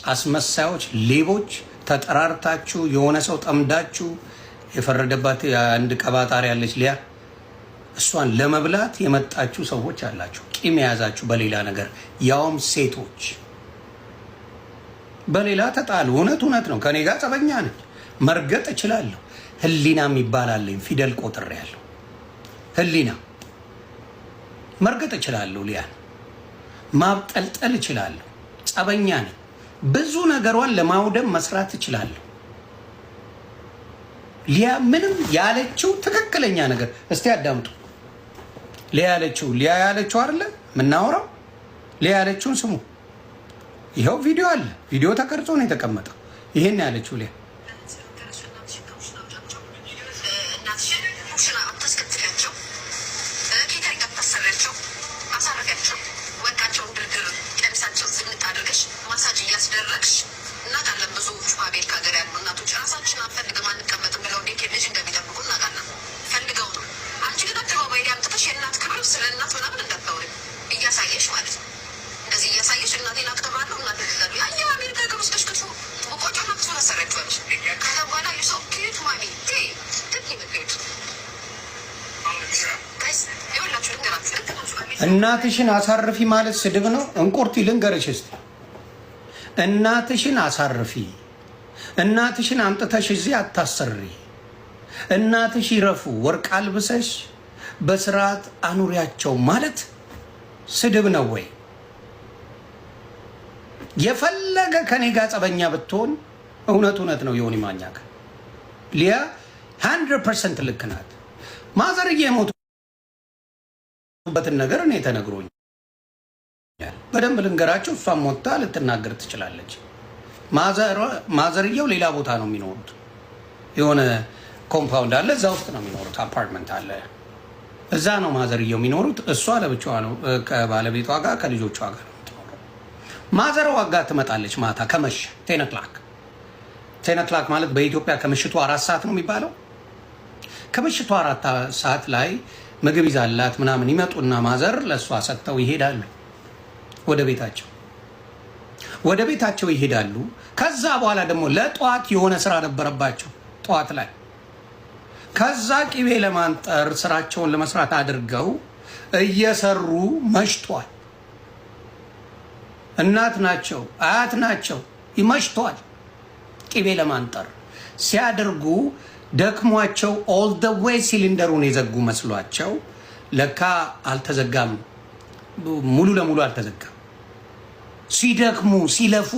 አስመሳዮች፣ ሌቦች ተጠራርታችሁ የሆነ ሰው ጠምዳችሁ የፈረደባት አንድ ቀባጣሪ ያለች ሊያ እሷን ለመብላት የመጣችሁ ሰዎች አላችሁ። ቂም የያዛችሁ በሌላ ነገር ያውም ሴቶች በሌላ ተጣሉ። እውነት እውነት ነው። ከኔ ጋር ጸበኛ ነች። መርገጥ እችላለሁ። ህሊና የሚባል አለኝ። ፊደል ቆጥሬያለሁ። ህሊና መርገጥ እችላለሁ። ሊያን ማብጠልጠል እችላለሁ። ጸበኛ ነኝ። ብዙ ነገሯን ለማውደም መስራት እችላለሁ። ሊያ ምንም ያለችው ትክክለኛ ነገር እስቲ አዳምጡ። ሊያ ያለችው ሊያ ያለችው አይደለ የምናወራው። ሊያ ያለችውን ስሙ። ይኸው ቪዲዮ አለ። ቪዲዮ ተቀርጾ ነው የተቀመጠው። ይሄን ያለችው ሊያ። እናትሽን ኩሽና አታስከትፊያቸው፣ catering አታሰሪያቸው፣ አሳረፊያቸው። ወርቃቸውን ድርድር ቀሚሳቸውን ዝንጥ አድርገሽ ማሳጅ እያስደረግሽ እናውቃለን። ብዙዎቹ አሜሪካ ሀገር ያሉ እናቶች ራሳችን አንፈልግም አንቀመጥም ብለው daycare ልጅ እንደሚጠብቁ እናውቃለን። ፈልገው ነው። አንቺ ግን አደባባይ ላይ አምጥተሽ የእናት ክብር ስለ እናት ምናምን እንዳታወሪ እያሳየሽ ማለት ነው። እንደዚህ እያሳየሽ እናቴን አከብራለሁ እናቴ ትላሉ። ያየ አሜሪካ ሀገር ወስደሽ ክትፎ ቆጮና ክትፎ ታሰሪያቸዋለሽ። ከዛ በኋላ you so cute, mommy ት guys ይኸውላችሁ ልንገራችሁ፣ ልክ ናችሁ። አሜሪካ እናትሽን አሳርፊ ማለት ስድብ ነው። እንቁርቲ ልንገርሽ እስቲ፣ እናትሽን አሳርፊ፣ እናትሽን አምጥተሽ እዚህ አታሰሪ። እናትሽ ይረፉ፣ ወርቅ አልብሰሽ በስርዓት አኑሪያቸው ማለት ስድብ ነው ወይ? የፈለገ ከኔ ጋር ጸበኛ ብትሆን እውነት እውነት ነው። ዮኒ ማኛ ጋር ሊያ 100% ልክ ናት። ማዘርዬ የሞቱበትን ነገር እኔ ተነግሮኛል። በደንብ ልንገራቸው። እሷም ሞታ ልትናገር ትችላለች። ማዘርየው ሌላ ቦታ ነው የሚኖሩት። የሆነ compound አለ፣ እዛ ውስጥ ነው የሚኖሩት። አፓርትመንት አለ፣ እዛ ነው ማዘርየው የሚኖሩት። እሷ ለብቻዋ ነው ከባለቤቷ ጋር ከልጆቿ ጋር ነው የምትኖረው። ማዘሯ ጋር ትመጣለች ማታ ከመሸ 10 o'clock። 10 o'clock ማለት በኢትዮጵያ ከምሽቱ 4 ሰዓት ነው የሚባለው። ከምሽቱ 4 ሰዓት ላይ ምግብ ይዛላት ምናምን ይመጡና ማዘር ለእሷ ሰጥተው ይሄዳሉ ወደ ቤታቸው ወደ ቤታቸው ይሄዳሉ። ከዛ በኋላ ደግሞ ለጠዋት የሆነ ስራ ነበረባቸው ጠዋት ላይ። ከዛ ቂቤ ለማንጠር ስራቸውን ለመስራት አድርገው እየሰሩ መሽቷል። እናት ናቸው፣ አያት ናቸው። ይመሽቷል። ቂቤ ለማንጠር ሲያደርጉ ደክሟቸው all the way ሲሊንደሩን የዘጉ መስሏቸው ለካ አልተዘጋም፣ ሙሉ ለሙሉ አልተዘጋም። ሲደክሙ ሲለፉ